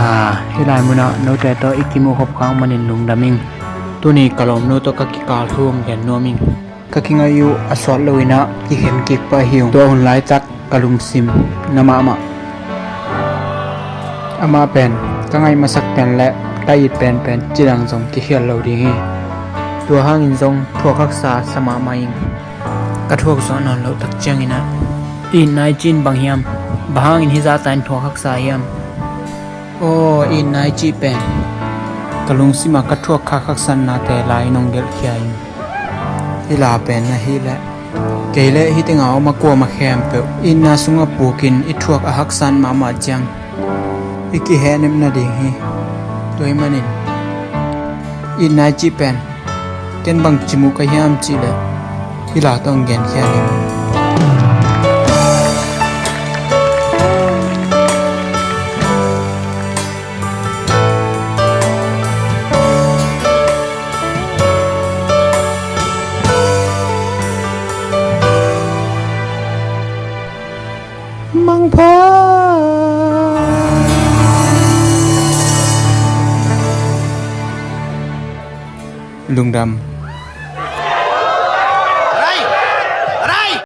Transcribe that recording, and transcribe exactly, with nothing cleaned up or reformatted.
A, hih lai munah note tawh i kimuh khop khak manin lungdam ing. Tuni ka lawmnu tawh ka kikal thu hong gen nuam ing. Ka kingaih uh a suak loin ah kikhen kik pah hi ung. Tua hun laitak ka lungsim na mahmah. Amah pen ka ngaih masak pen le ka it penpen cidang zong kikhial lo ding hi. Tua hangin zong thuak haksa sa mahmah ing. Ka thuak zawh nawn loh tak ciangin ah, "Itna i cih in bang hiam? Bang hangin hih zahta in thuak haksa hiam?" Aw, itna i cih pen ka lungsimah ka thuak khak haksatnate la in hong gelhkhia ing. Hih la pen ahih leh kei le hih tengah a om a kuama khempeuh itna sungah pukin i thuak a haksat mahmah ciang i kihehnep nading hi. Tua ahih manin itna i cih pen ken bangci muh ka hiam cih leh hih la tawh hong genkhia ning. Mangpha. Lungdam.